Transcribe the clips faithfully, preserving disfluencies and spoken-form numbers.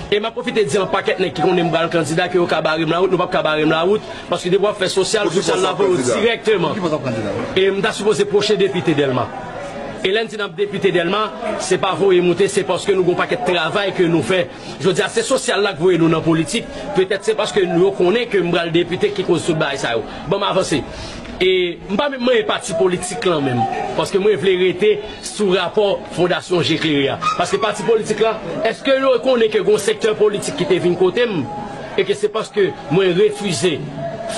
E m ap pwofite di yon pakèt nèg ki konnen m pral kandida ke yo ka bare m lawout, nou p ap ka bare m lawout, paske depi w ap fè sosyal, sosyal la voye w dirèkteman. E m ta sipoze pwochen depite Dèlma. E lè n di n ap depite Dèlma, se pa voye moute, se paske nou gen yon pakèt travay ke nou fè. Jodi a, se sosyal la k voye nou nan politik. Petèt se paske nou, yo konnen ke m pral depite ki koz tout bagay sa yo. Ban m avanse. E m pa menm manyen pati politik lan menm, paske mwen vle rete sou rapò Fondasyon Je Klere a. Paske pati politik la, èske yo konnen ke gen yon sektè politik ki te vin kote m, e ke se paske mwen refize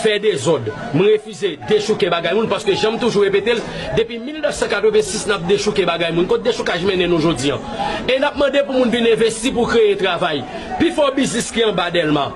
fè dezòd, mwen refize dechouke bagay moun, paske jan m toujou repete l, depi mil nèf san katreven sis n ap dechouke bagay moun. Kot dechoukaj mennen nou jodi an? E n ap mande pou moun vin envesti pou kreye travay. Pifò biznis ki anba Dèlma,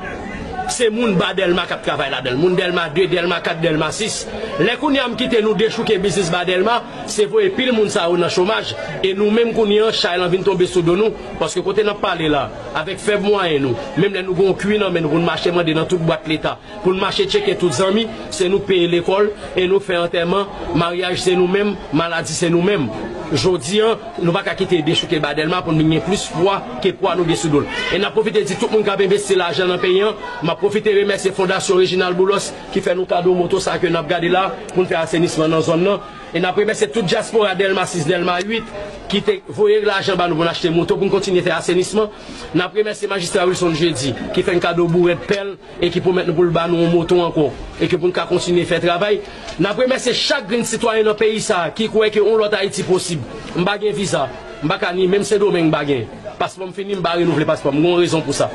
se moun ba Dèlma k ap travay ladan l. Moun Dèlma de, Dèlma kat, Dèlma sis. Lè kounye a m kite nou dechouke biznis ba Dèlma, se voye pil moun sa yo nan chomaj. E nou menm kounye an, chay lan vin tonbe sou do nou. Paske kote n ap pale la, avèk fèb mwayen nou, menm lè nou gen yon kwi nan men nou pou n mache mande nan tout bwat Leta, pou n mache tcheke tout zanmi, se nou k peye lekòl, e nou k fè antèman, maryaj se nou menm, maladi se nou menm. Jodi an, nou pa ka kite dechouke ba Dèlma pou n vin gen plis pwa ke pwa nou gen sou do l. E n ap pwofite di tout moun k ap envesti lajan nan peyi an, m ap pwofite remèsye Fondasyon Reginald Boulos ki fè nou kado moto sa ke n ap gade la pou n fè asenisman nan zòn nan. E n ap remèsye tout dyaspora Dèlma sis, Dèlma uit ki te voye lajan ba nou pou n achte moto pou n kontinye fè asenisman. N ap remèsye Majistra Wilson Jeudi ki fè n kado bourèt pèl e ki pwomèt nou pou l ba nou yon moto ankò, e ke pou n ka kontinye fè travay. N ap remèsye chak grenn sitwayen nan peyi sa a ki kwè ke yon lòt Ayiti posib. M pa gen viza, m pa ka ni menm Sendomeng m pa gen. Paspò m fini, m pa renouvle paspò m. M gen yon rezon pou sa.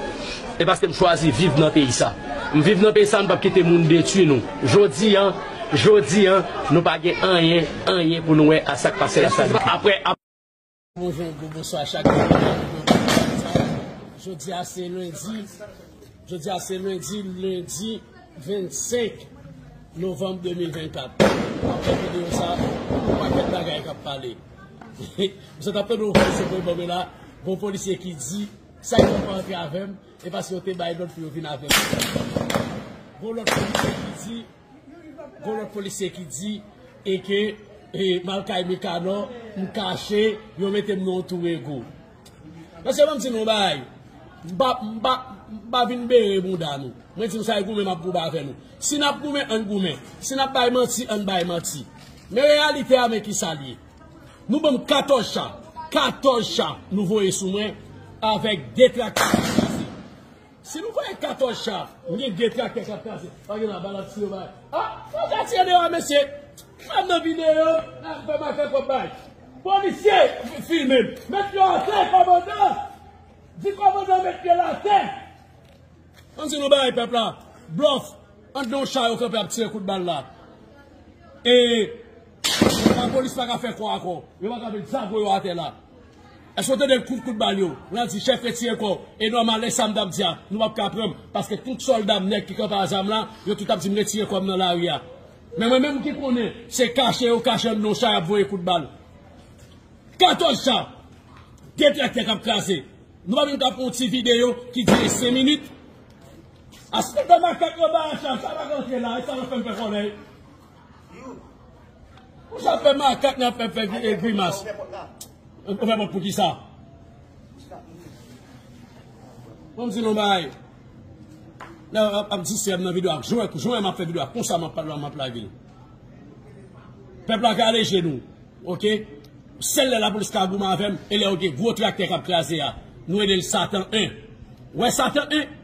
E paske m chwazi viv nan peyi sa. M viv nan peyi sa, m p ap kite moun detwi nou. Jodi an, jodi an, nou pa gen anyen, anyen pou nou wè a sa k pase la sa. Apre, Bonjou, bon, bonswa chak moun. Jodi a se lendi. Jodi a se lendi, lendi vennsenk novanm de mil vennkat. Apre videyo sa, yon pakèt bagay k ap pale. Misye t ap tande yon polisye pou ban mwen la, gon polisye ki di, sa yo pa antre avè m, e paske yo te bay lòd pou yo vin avè m. Gon lòt polisye ki di, Gon lòt polisye ki di, e ke, e, m al kay Mikanò, m kache, yo mete m nan yon tou ego. Mesye, ban m di nou yon bagay. M pa, m pa, m pa vin bere bounda nou. Mwen di nou sa, e goumen m ap goumen avè nou. Si n ap goumen, ann goumen. Si n ap bay manti, ann bay manti. Men reyalite a, men kisa l ye. Nou ban m katòz cha. Katòz cha nou voye sou mwen avèk de traktè. Si nou voye katòz cha, m gen de traktè k ap kraze. Pa gen la, bal ap tire bay. Ah, nou ka tire deyò, mesye. Fè m nan videyo, n ap fè makak w ap bay. Polisye, fi-, filme m. Met yo atè, kòmandan. Di kòmandan met pye l atè. Ann di nou bagay pèp la. Blòf. Anndan yon cha yo kanpe ap tire kout bal la. E lapolis pa ka fè kò a kò. Yo pa ka met zago yo atè la. Èske w tande kout, kout bal yo? L ap di, chèf, retire kò w. E nòmal, e sa m t ap di a, nou p ap ka pran m. Paske tout sòlda m nèg ki kanpe a zam la, yo tout ap di m retire kò m nan lari a. Men mwen menm ki konnen, se kache yo kache anndan yon cha y ap voye kout bal. Katòz cha, de traktè k ap kraze. Nou pa menm ka fè yon ti videyo ki dire senk minit. Aspè makak yo ba a cha, sa pa ka antre la, e sa yo fè m fè kòlèy. Ou sa fè makak nan fè, fè vi-, e grimas. Ou fè pòt pou kisa? Bon, m di nou bagay. Nan, ap, ap distrè m nan videyo a. Jwen, jwen m ap fè videyo a. Konsa m ap pale, m ap lage l. Pèp la ka leje nou. Oke? Sèl lè lapolis ka goumen avè m, e lè yo gen gwo traktè k ap kraze a. Nou rele l Satan en. Wè Satan en?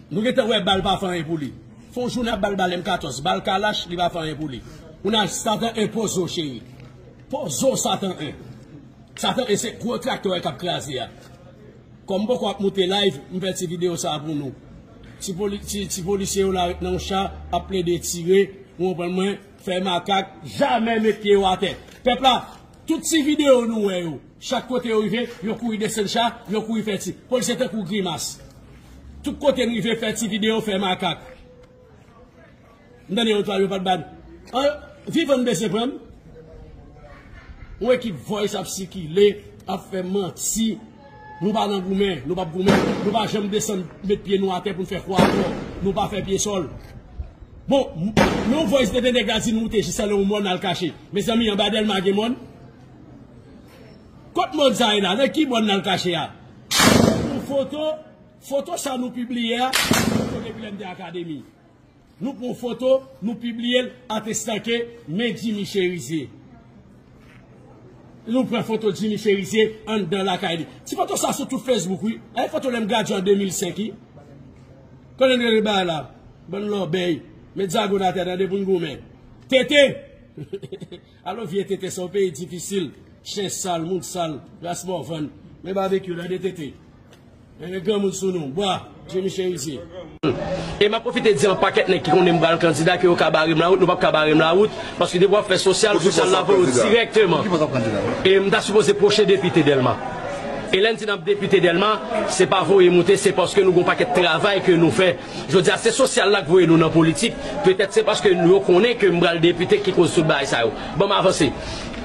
Nou gentan wè bal pa fè anyen pou li. Fè yon jounen ap bal, bal M katòz, bal kalach, li pa fè anyen pou li. Kounye a Satan en poze w, cheri. Poze w, Satan en. Satan en se gwo traktè w wè k ap kraze a. Kòm m poko ap moute live, m fè ti videyo sa a pou nou. Ti poli-, ti, ti polisye yo la ret nan yon cha, ap plede tire, ou konprann mwen, fè makak, jamè met pye yo atè. Pèp la, tout ti videyo nou wè yo, chak kote yo rive, yo kouri desann cha, yo kouri fè ti. Polisye tankou grimas. Tout kote n rive fè ti videyo, fè makak. M tande yo twa yo pa t ban. An, vivan n bezwen pran m. Yon ekip voice ap sikile, ap fè manti. Nou pa nan goumen, nou p ap goumen. Nou pa janm desann met pye nou atè pou n fè kwa atò. Nou pa fè pye sòl. Bon, m-, yon voice tande nèg la di nou te jis ale yon mòn al kache. Mezanmi, anba Dèlma gen mòn? Kot mòn sa ye la? Nan ki mòn n al kache a? Yon foto Foto sa nou pibliye a, foto depi lè m te akademi. Nou pran foto, nou pibliye l, atestan ke men Jimmy Cherizier. Nou pran foto Jimmy Cherizier anndan lakay li. Ti foto sa sou tout Facebook, wi. E foto lè m gradye an de mil senk, wi. Konnen nou rele bagay la. Bann lòbèy. Met zago nan tè, tande, pou n goumen. Tete! Alo vye tete, se yon peyi difisil. Chen sal, moun sal, ras mòvann. Men babekyou, tande, tete. Men granmoun sou nou. Bwa, Jimmy Cherizier. E m ap pwofite di yon pakèt nèg ki konnen m pral kandida ke yo ka bare m lawout, nou p ap ka bare m lawout, paske depi w ap fè sosyal, sosyal la voye w dirèkteman. E m ta sipoze pwochen depite Dèlma. E lè n di n ap depite Dèlma, se pa voye moute, se paske nou gen yon pakèt travay ke nou fè. Jodi a, se sosyal la k voye nou nan politik. Petèt se paske nou, yo konnen ke m pral depite ki koz tout bagay sa yo. Ban m avanse.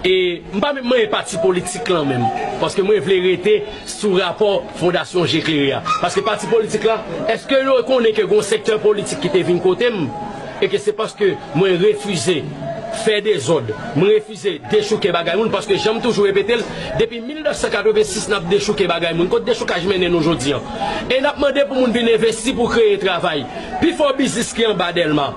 E m pa menm manyen pati politik lan menm. Paske mwen vle rete sou rapò Fondasyon Je Klere a. Paske pati politik la, èske yo konnen ke gen yon sektè politik ki te vin kote m? E ke se paske mwen refize fè dezòd. Mwen refize dechouke bagay moun, paske jan m toujou repete l, depi mil nèf san katrevensis n ap dechouke bagay moun. Kot dechoukaj mennen nou jodi an? E n ap mande pou moun vin envesti pou kreye travay. Pifò biznis ki anba Dèlma,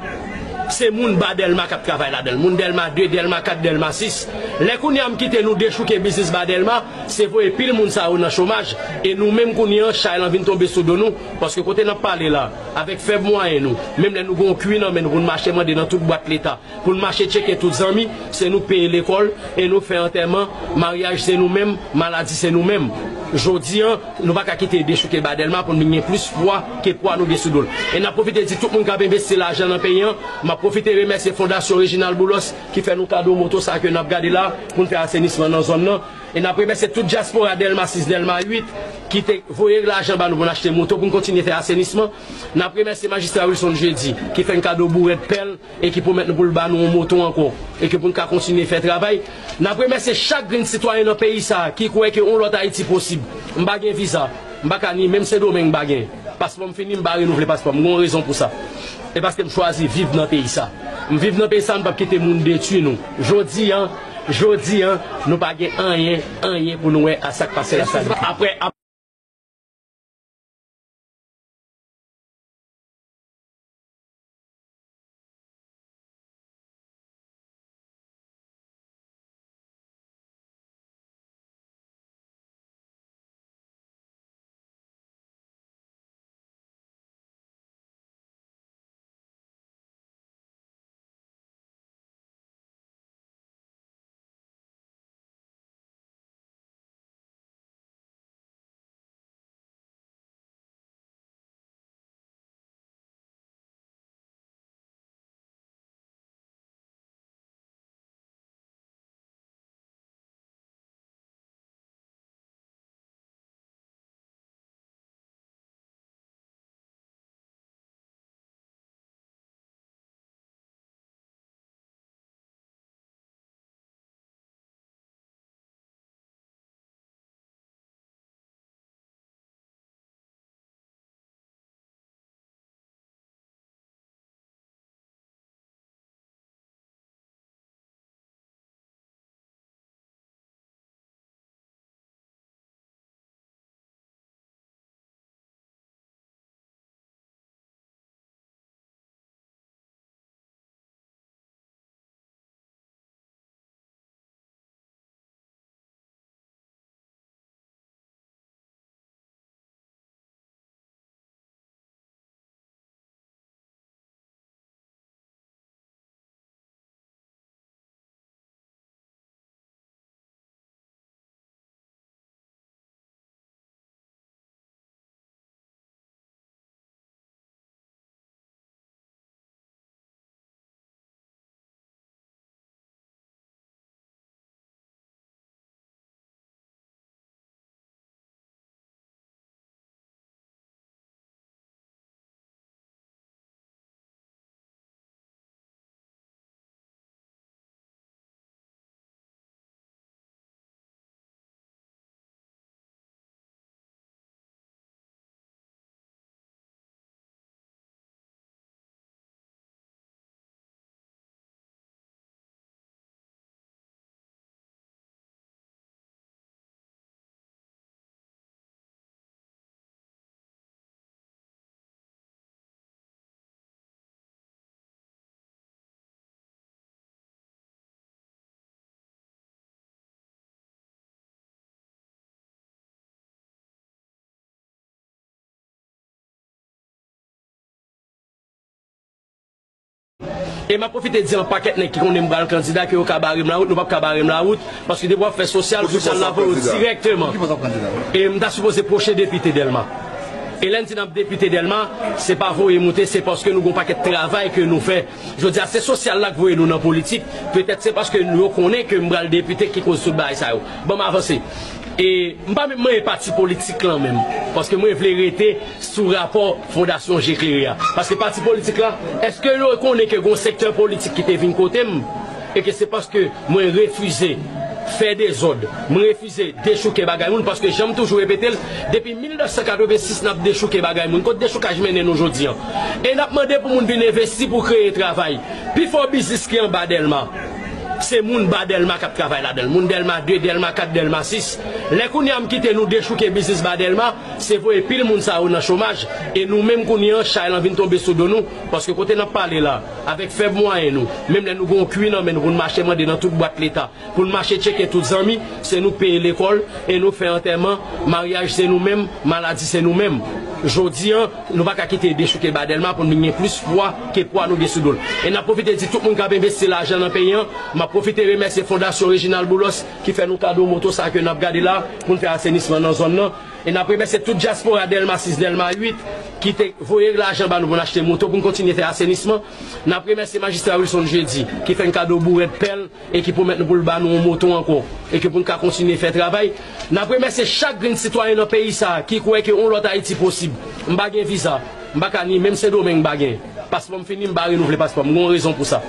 se moun ba Dèlma k ap travay ladan l. Moun Dèlma de, Dèlma kat, Dèlma sis. Lè kounye a m kite nou dechouke biznis ba Dèlma, se voye pil moun sa yo nan chomaj. E nou menm kounye a, chay lan vin tonbe sou do nou. Paske kote n ap pale la, avèk fèb mwayen nou, menm lè nou gen yon kwi nan men nou pou n mache mande nan tout bwat leta, pou n mache tcheke tout zanmi, se nou k peye lekòl, e nou k fè antèman, maryaj se nou menm, maladi se nou menm. Jodi an, nou pa ka kite dechouke ba Dèlma pou n vin gen plis pwa ke pwa nou gen sou do l. E n ap pwofite di tout moun k ap envesti lajan nan peyi an, m ap pwofite remèsye Fondasyon Reginald Boulos ki fè nou kado moto sa ke n ap gade la pou n fè asenisman nan zòn nan. E n ap remèsye tout dyaspora Dèlma sis, Dèlma uit ki te voye lajan ba nou pou n achte moto pou n kontinye fè asenisman. N ap remèsye Majistra Wilson Jeudi ki fè n kado bourèt pèl e ki pwomèt nou pou l ba nou yon moto ankò, e ke pou n ka kontinye fè travay. N ap remèsye chak grenn sitwayen nan peyi sa a ki kwè ke yon lòt Ayiti posib. M pa gen viza, m pa ka ni menm Sendomeng m pa gen. Paspò m fini, m pa renouvle paspò m. M gen yon rezon pou sa. E paske m chwazi viv nan peyi sa. M viv nan peyi sa, m p ap kite moun detwi nou. Jodi an, jodi an, nou pa gen anyen, anyen pou nou wè a sa k pase la. Apre, E m ap pwofite di yon pakèt nèg ki konnen m pral kandida ke yo ka bare m lawout, nou p ap ka bare m lawout, paske depi w ap fè sosyal, sosyal la voye w dirèkteman. E m ta sipoze pwochen depite Dèlma. E lè n di n ap depite Dèlma, se pa voye moute, se paske nou gen yon pakèt travay ke nou fè. Jodi a, se sosyal la k voye nou nan politik. Petèt se paske nou, yo konnen ke m pral depite ki koz tout bagay sa yo. Ban m avanse. E m pa menm manyen pati politik lan menm, paske mwen vle rete sou rapò Fondasyon Je Klere a. Paske pati politik la, èske yo konnen ke gon sektè politik ki te vin kote m, e ke se paske mwen refize fè dezòd, mwen refize dechouke bagay moun, paske jan m toujou repete l, depi mil nèf san katreven sis n ap dechouke bagay moun. Kot dechoukaj mennen nou jodi an? E n ap mande pou moun vin envesti pou kreye travay. Pifò biznis ki anba Dèlma, se moun ba Dèlma k ap travay ladan l. Moun Dèlma de, Dèlma kat, Dèlma sis. Lè kounye a m kite nou dechouke biznis ba Dèlma, se voye pil moun sa yo nan chomaj. E nou menm kounye an, chay lan vin tonbe sou do nou. Paske kote n ap pale la, avèk fèb mwayen nou, menm lè nou gen yon kwi nan men nou pou n mache mande nan tout bwat Leta, pou n mache tcheke tout zanmi, se nou k peye lekòl, e nou k fè antèman, maryaj se nou menm, maladi se nou menm. Jodi an, nou pa ka kite dechouke ba Dèlma pou n vin gen plis pwa ke pwa nou gen sou do l. E n ap pwofite di tout moun k ap envesti lajan nan peyi an, m ap pwofite remèsye Fondasyon Reginald Boulos ki fè nou kado moto sa ke n ap gade la pou n fè asenisman nan zòn nan. E n ap remèsye tout dyaspora Dèlma sis, Dèlma uit ki te voye lajan ba nou pou n achte moto pou n kontinye fè asenisman. N ap remèsye Majistra Wilson Jeudi ki fè n kado bourèt pèl e ki pwomèt nou pou l ba nou yon moto ankò, e ke pou n ka kontinye fè travay. N ap remèsye chak grenn sitwayen nan peyi sa a ki kwè ke yon lòt Ayiti posib. M pa gen viza, m pa ka ni menm Sendomeng m pa gen. Paspò m fini, m pa renouvle paspò m. M gen yon rezon pou sa.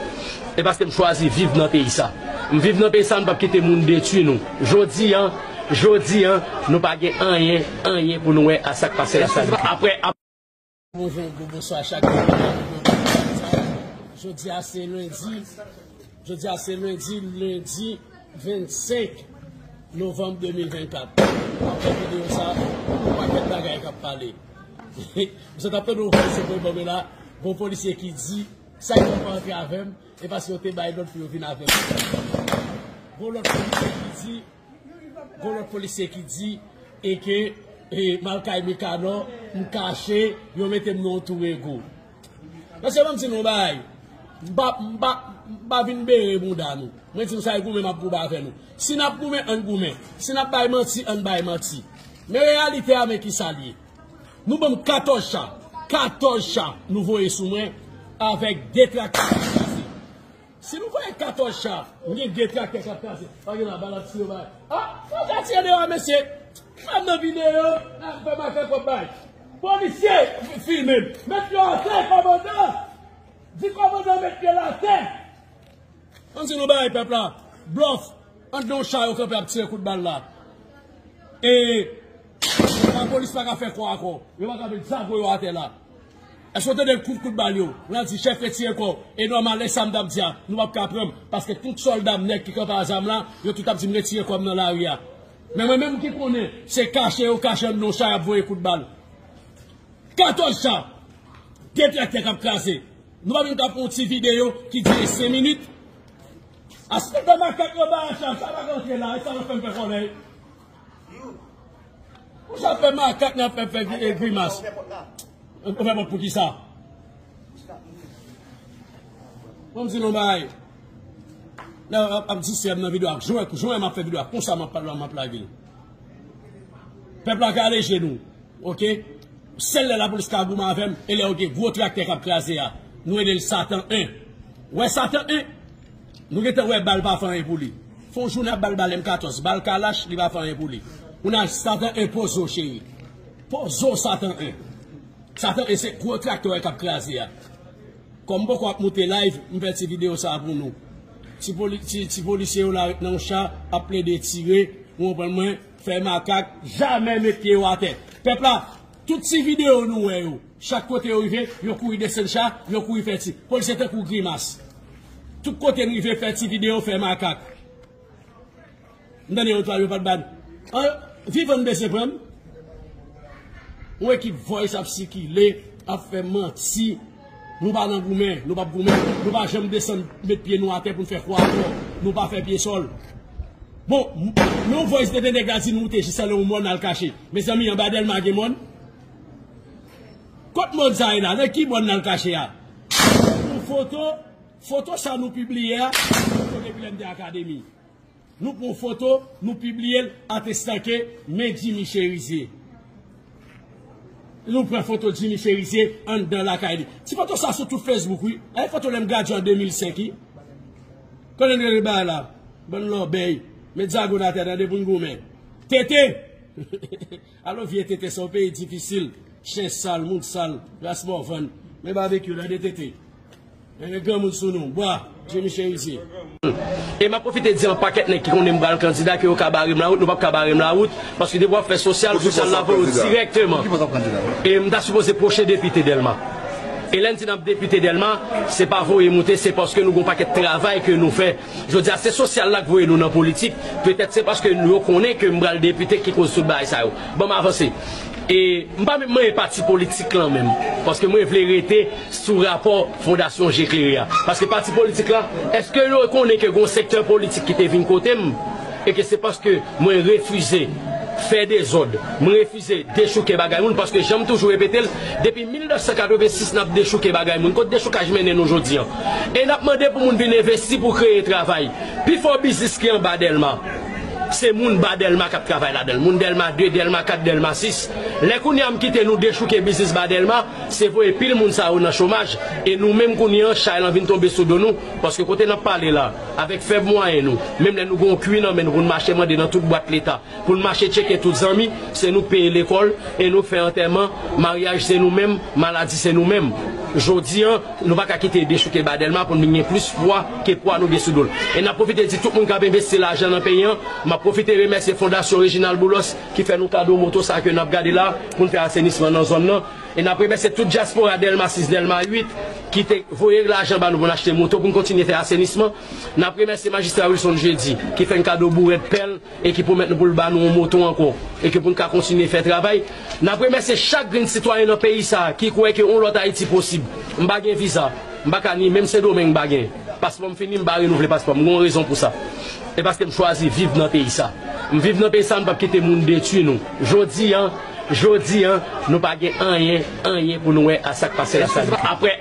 E paske m chwazi viv nan peyi sa. M viv nan peyi sa, m p ap kite moun detwi nou. Jodi an, jodi an, nou pa gen anyen, anyen pou nou wè a sa k pase la sa. Apre, Bonjou, bon, bonswa chak moun. Jodi a se lendi. Jodi a se lendi, lendi vennsenk novanm de mil vennkat. Apre videyo sa, yon pakèt bagay k ap pale. Misye t ap tande yon polisye pou ban mwen la, gon polisye ki di, sa ki fè yo pa antre avè m, e paske yo te bay lòd pou yo vin avè m. Gon lòt polisye ki di, Gon lòt polisye ki di e ke, e, m al kay Mikanò, m kache, yo mete m nan yon tou rego. Mesye, ban m di nou yon bagay. M pa, m pa, m pa vin bere bounda nou. Mwen di nou sa, e goumen m ap goumen avè nou. Si n ap goumen, ann goumen. Si n ap bay manti, ann bay manti. Men reyalite a, men kisa l ye. Nou ban m katòz cha. Katòz cha nou voye sou mwen avèk de traktè. Si nou voye katòz cha, m gen de traktè k ap kraze. Pa gen la, bal ap tire bay. Ah, fò ka tire deyò a, mesye. Fè m nan videyo, n ap fè makak w ap bay. Polisye, fi-, filme m. Met yo atè, kòmandan. Di kòmandan met pye l atè. Ann di nou bagay pèp la. Blòf. Anndan yon cha yo kanpe ap tire kout bal la. E lapolis pa ka fè kò a kò. Yo pa ka met zago yo atè la. Èske w tande kout, kout bal yo? L ap di chèf retire kò w. E nòmal, e sa m t ap di a, nou p ap ka pran m. Paske tout sòlda m nèg ki kanpe a zam la, yo tout ap di m retire kò m nan lari a. Men mwen menm ki konnen, se kache yo kache anndan yon cha y ap voye kout bal. Katòz cha, de traktè k ap kraze. Nou pa menm ka pran yon ti videyo ki dire senk minit. Aspè makak yo ba a cha, sa pa ka antre la, e sa yo fè m fè kòlè. Ou sa fè makak nan fè, fè vi-, e grimas. Ou fè pòt pou ki sa? Ban m di nou bagay. Nan, ap, ap distrè m nan videyo a. Jan w wè m ap fè videyo a, konsa m ap pale, m ap lage l. Pèp la ka leje nou. Oke? Sèl lè lapolis ka goumen avè m, e lè yo gen gwo traktè k ap kraze a. Nou rele l Satan en. Wè Satan en? Nou gentan wè bal pa fè anyen pou li. Fè yon jounen ap bal, bal M katòz, bal kalach, li pa fè anyen pou li. Kounye a Satan en poze w, cheri. Poze w, Satan en. Satan en se gwo traktè w wè k ap kraze a. Kòm m poko ap moute live, m fè ti videyo sa a pou nou. Ti poli-, ti, ti polisye yo la ret nan yon cha, ap plede tire, ou konprann mwen, fè makak, jamè met pye yo atè. Pèp la, tout ti videyo nou wè yo, chak kote yo rive, yo kouri desann cha, yo kouri fè ti. Polisye tankou grimas. Tout kote n rive fè ti videyo, fè makak. M tande yo twa yo pa t ban. An, vivan n bezwen pran m. Yon ekip voice ap sikile, ap fè manti. Nou pa nan goumen, nou p ap goumen. Nou pa janm desann met pye nou atè pou n fè kwa ankò. Nou pa fè pye sòl. Bon, m-, men yon voice tande nèg la di nou moute jis anlè yon mòn al kache. Mezanmi, anba Dèlma gen mòn? Kot mòn sa ye la? Nan ki mòn n al kache a? Yon foto, Foto sa nou pibliye a, foto depi lè m te akademi. Nou pran foto, nou pibliye l, atestan ke men Jimmy Cherizier. Nou pran foto Jimmy Cherizier anndan lakay li. Ti foto sa sou tout Facebook, wi. Ay foto lè m gradye an de mil senk, wi. Konnen nou rele bagay la. Bann lòbèy. Met zagon atè, tande, pou n goumen. Tete! Alo vye Tete, se yon peyi difisil. Chen sal, moun sal, ras mòvann. Men babekyou, tande, Tete. Gen granmoun sou nou. Bwa, Jimmy Cherizier. E m ap pwofite di yon pakèt nèg ki konnen m pral kandida ke yo ka bare m lawout, nou p ap ka bare m lawout, paske depi w ap fè sosyal, sosyal la voye w dirèkteman. E m ta sipoze pwochen depite Dèlma. E lè n di n ap depite Dèlma, se pa voye moute, se paske nou gen yon pakèt travay ke nou fè. Jodi a, se sosyal la k voye nou nan politik. Petèt se paske nou, yo konnen ke m pral depite ki koz tout bagay sa yo. Ban m avanse. E m pa menm manyen pati politik lan menm, paske mwen vle rete sou rapò Fondasyon Je Klere a. Paske pati politik la, èske yo konnen ke gon sektè politik ki te vin kote m? E ke se paske mwen refize fè dezòd, mwen refize dechouke bagay moun, paske jan m toujou repete l, depi mil nèf san katrevensis n ap dechouke bagay moun. Kot dechoukaj mennen nou jodi an? E n ap mande pou moun vin envesti pou kreye travay. Pifò biznis ki anba Dèlma, se moun ba Dèlma k ap travay ladan l. Moun Dèlma de, Dèlma kat, Dèlma sis. Lè kounye a m kite nou dechouke biznis ba Dèlma, se voye pil moun sa yo nan chomaj. E nou menm kounye an, chay lan vin tonbe sou do nou. Paske kote n ap pale la, avèk fèb mwayen nou, menm lè nou gen yon kwi nan men nou pou n mache mande nan tout bwat Leta, pou n mache tcheke tout zanmi, se nou k peye lekòl, e nou k fè antèman, maryaj se nou menm, maladi se nou menm. Jodi an, nou pa ka kite dechouke ba Dèlma pou n vin gen plis pwa ke pwa nou gen sou do l. E n ap pwofite di tout moun k ap envesti lajan nan peyi an, m ap pwofite remèsye Fondasyon Reginald Boulos ki fè nou kado moto sa ke n ap gade la pou n fè asenisman nan zòn nan. E n ap remèsye tout dyaspora Dèlma sis, Dèlma uit ki te voye lajan ba nou pou n achte moto pou n kontinye fè asenisman. N ap remèsye majistra Wilson Jeudi ki fè n kado bourèt pèl e ki pwomèt nou pou l ba nou yon moto ankò, e ke pou n ka kontinye fè travay. N ap remèsye chak grenn sitwayen nan peyi sa a ki kwè ke yon lòt Ayiti posib. M pa gen viza, m pa ka ni menm Sendomeng m pa gen. Paspò m fini, m pa renouvle paspò m. M gen yon rezon pou sa. E paske m chwazi viv nan peyi sa. M viv nan peyi sa, m p ap kite moun detwi nou. Jodi an, jodi an, nou pa gen anyen, anyen pou nou wè a sa k pase la sa. Apre,